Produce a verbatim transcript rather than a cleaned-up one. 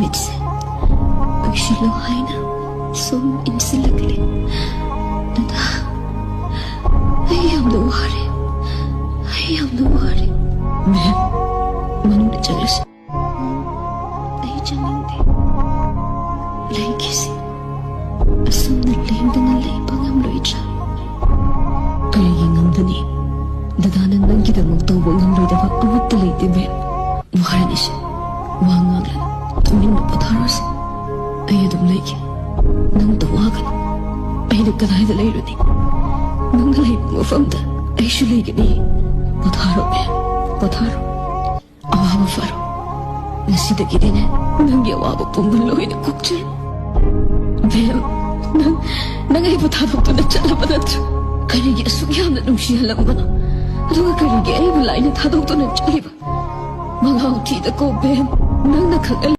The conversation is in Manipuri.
ꯃꯤꯠꯁꯦ ꯎꯏꯁꯤꯜꯂꯣ ꯍꯥꯏꯅ ꯁꯨꯝ ꯏꯟꯁꯤꯜꯂꯛꯂꯦ꯫ ꯗꯗꯥ, ꯑꯩ ꯌꯥꯝꯅ ꯋꯥꯔꯦ꯫ ꯑꯩ ꯌꯥꯝꯅ ꯋꯥꯔꯦ꯫ ꯃꯦꯝ, ꯃꯅꯨꯡꯗ ꯆꯠꯂꯁꯤ꯫ ꯑꯩ ꯆꯪꯅꯤꯡꯗꯦ꯫ ꯂꯩꯈꯤꯁꯤ꯫ ꯑꯁꯨꯝꯅ ꯂꯦꯡꯗꯅ ꯂꯩꯕ ꯉꯝꯂꯣꯏꯗ꯭ꯔꯥ? ꯀꯔꯤꯒꯤ ꯉꯝꯗꯅꯤ? ꯗꯗꯥꯅ ꯅꯪꯒꯤꯗꯃꯛ ꯇꯧꯕ ꯉꯝꯂꯣꯏꯗꯕ ꯑꯃꯠꯇ ꯂꯩꯇꯦ, ꯃꯦꯝ꯫ ꯋꯥꯔꯅꯤꯁꯦ꯫ ꯋꯥ ꯉꯥꯡꯂꯅꯨ꯫ ꯇꯨꯃꯤꯟꯅ ꯄꯣꯊꯥꯔꯣꯁꯦ꯫ ꯑꯩ ꯑꯗꯨꯝ ꯂꯩꯒꯦ꯫ ꯅꯪ ꯑꯗꯨꯝ ꯋꯥꯒꯅꯨ꯫ ꯑꯩꯅ ꯀꯗꯥꯏꯗ ꯂꯩꯔꯨꯅꯤ? ꯅꯪꯅ ꯂꯩꯕ ꯃꯐꯝꯗ ꯑꯩꯁꯨ ꯂꯩꯒꯅꯤ꯫ ꯄꯣꯊꯥꯔꯣ, ꯃꯦꯝ꯫ ꯄꯣꯊꯥꯔꯣ꯫ ꯑꯋꯥꯕ ꯐꯔꯣ꯫ ꯉꯁꯤꯗꯒꯤꯗꯤꯅꯦ, ꯅꯪꯒꯤ ꯑꯋꯥꯕ ꯄꯨꯝꯕ ꯂꯣꯏꯅ ꯀꯣꯛꯆꯔꯣ꯫ ꯃꯦꯝ, ꯅꯪ, ꯅꯪ ꯑꯩꯕꯨ ꯊꯥꯗꯣꯛꯇꯨꯅ ꯆꯠꯂꯕ ꯅꯠꯇ꯭ꯔꯣ? ꯀꯔꯤꯒꯤ ꯑꯁꯨꯛ ꯌꯥꯝꯅ ꯅꯨꯡꯁꯤꯍꯜꯂꯝꯕꯅꯣ? ꯑꯗꯨꯒ ꯀꯔꯤꯒꯤ ꯑꯩꯕꯨ ꯂꯥꯏꯅ ꯊꯥꯗꯣꯛꯇꯨꯅ ꯆꯠꯂꯤꯕ? ꯃꯉꯥꯎ ꯊꯤꯗꯀꯣ, ꯃꯦꯝ꯫ ꯅꯪꯅ ꯈꯪꯍꯜꯂꯤ